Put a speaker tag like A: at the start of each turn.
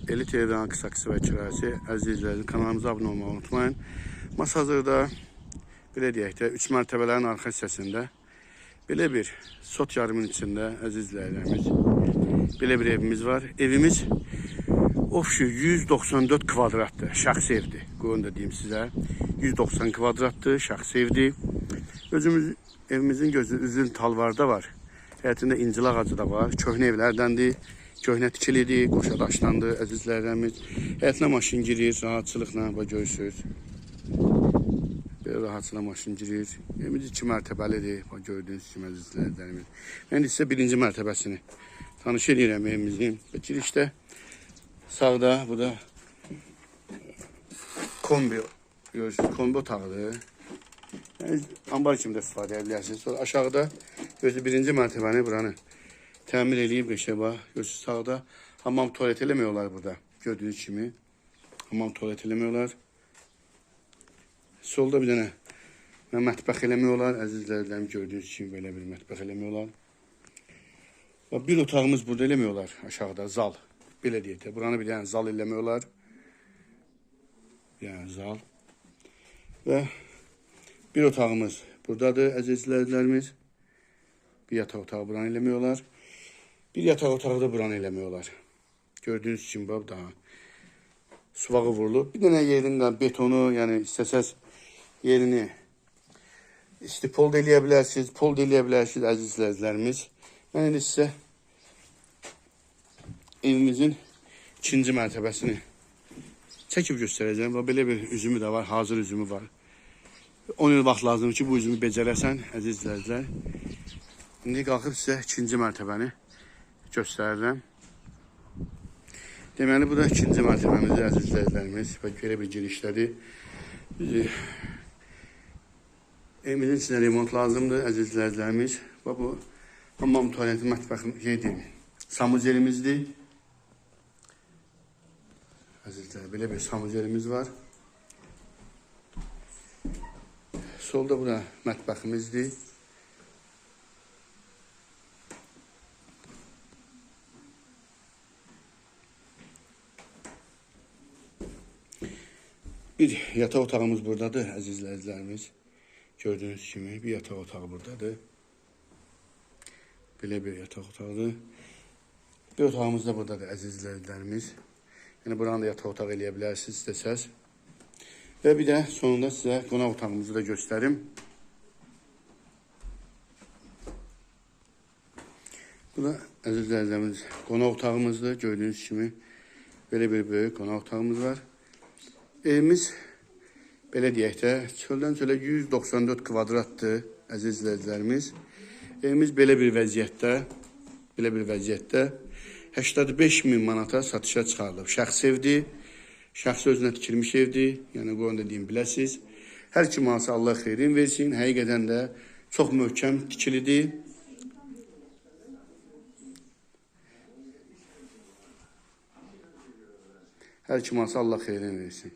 A: Elit evlərin qısaqsı və kirayəsi. Əziz izləyicilər, kanalımıza abunə olmağı unutmayın. Masazırda, belə deyək də, 3 mərtəbələrin arxa hissəsində belə bir sot yarımın içində, əziz izləyicilərimiz, belə bir evimiz var. Evimiz ofşu 194 kvadratdır, şəxsi evdir. Qoyun da deyim sizə, 190 kvadratdır, şəxsi evdir. Özümüz, evimizin gözü üzüm talvarda var. Həyətində incil ağacı da var. Köhnə evlərdəndir. Köhnə tikilidir, qoşa daşlandı əzizlərimiz. Həyətinə maşın girir, rahatçılıqla, bax görürsünüz. Belə rahatçılıqla maşın girir. Evimiz 2 mərtəbəlidir, bax gördüyünüz kimi əzizlərimiz. Mən sizə birinci mərtəbəsini tanış edirəm evimizin. Və girişdə sağda, bu da kombi, görürsünüz, kombi otağıdır. Yəni, ambar kimi də istifadə edə bilərsiniz. Sonra aşağıda gözü birinci mərtəbəni buranı təmir eləyib qəşəng bax. Görürsünüz sağda hamam tualet eləmək olar burada. Gördüyünüz kimi hamam tualet eləmək olar. Solda bir dənə mətbəx eləmək olar. Əzizlərim, gördüyünüz kimi belə bir mətbəx eləmək olar. Bax, bir otağımız burada eləmək olar aşağıda zal. Belə deyək də, buranı bir dənə zal eləmək olar. Yəni zal. Və bir otağımız buradadır əzizlərimiz. Bir yataq otağı buranı eləmək olar. Bir yataq otağı da buranı eləmək olar. Gördüyünüz kimi bax, daha suvağı vurulub. Bir dənə yerin də betonu, yəni istəsəz yerini istipol da eləyə bilərsiniz, pol da eləyə bilərsiniz əzizlərimiz. Mən indi sizə evimizin ikinci mərtəbəsini çəkib göstərəcəm. Bax, belə bir üzümü də var, hazır üzümü var. 10 il vaxt lazımdır ki, bu üzümü becərəsən, əziz izləyicilər. İndi qalxıb sizə ikinci mərtəbəni göstərirəm. Deməli, bu da ikinci mərtəbəmizdir, əziz izləyicilərimiz. Bax, belə bir girişdədir. Evimizin içində remont lazımdır, əziz izləyicilərimiz. Bax, bu hamam tualeti, mətbəx şeydir, samuzelimizdir. Əzizlər, belə bir samuzelimiz var. Solda bu da mətbəximizdir. Bir yataq otağımız buradadır, əzizlərimiz. Gördüyünüz kimi bir yataq otağı buradadır. Belə bir yataq otağıdır. Bir otağımız da buradadır, əzizlərimiz. Yəni buranı da yataq otağı eləyə bilərsiniz istəsəz. Və bir də sonunda sizə qonaq otağımızı da göstərim. Bu da əzizlərimiz qonaq otağımızdır. Gördüyünüz kimi belə bir böyük qonaq otağımız var. Evimiz belə deyək də çöldən çölə 194 kvadratdır əziz izləyicilərimiz. Evimiz belə bir vəziyyətdə, 85 min manata satışa çıxarılıb. Şəxsi evdir. Şəxsi özünə tikilmiş evdir. Yəni, qoyun da deyim, biləsiniz. Hər kim alsa Allah xeyrin versin. Həqiqətən də çox möhkəm tikilidir. Hər kim alsa Allah xeyrin versin.